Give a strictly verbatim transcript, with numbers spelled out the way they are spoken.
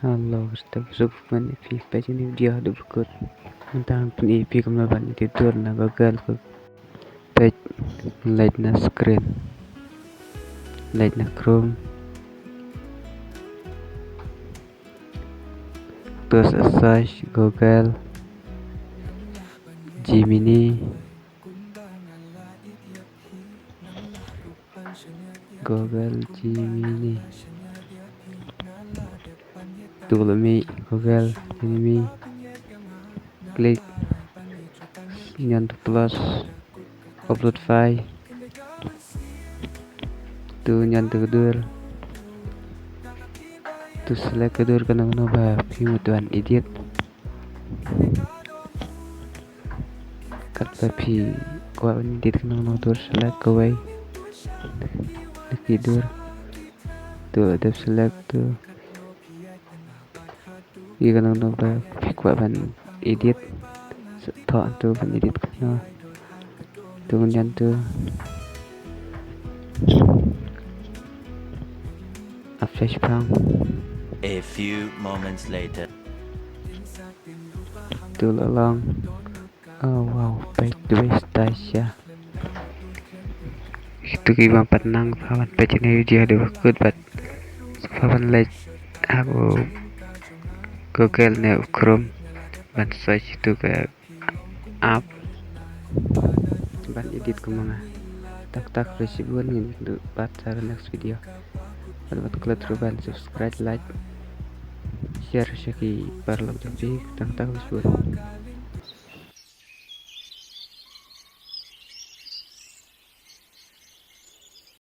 Hello, khublei shibun ïa phi, peit ïa kane ka video haduh ba kut. Mynta ngan pyni ïa phi kumno ban edit dur na Google. Peit, leit na screen, leit na Chrome. To sa search Google Gemini. Google Gemini. To la mih Google Gemini. Click, nion to plus, upload file. To nion to ka dur. To select ka dur kano kano ba phi mut ban edit. Katba phi kwah ban edit kano kano dur, select kawei na ki dur. To la dep select, to ïa kano kano ba phi kwah ban edit. Sa thoh to ban edit kano. To nion to ap shaphang. A few moments later. To la long. Oh wow, peit, dei style shisha. Kito kiba pat nang, sngewbha ban peit ïa kane ka video haduh ba kut bad sngewbha ban leit ha u Google ne u Chrome ban search ïa kito ki app ban edit kum ma nga. Tang kata, khublei shibun, ngin ïa kynduh pat ha ka next video. Bad wat klet ruh ban subscribe, like, share sha ki paralok jong phi. Tang kata, khublei shibun.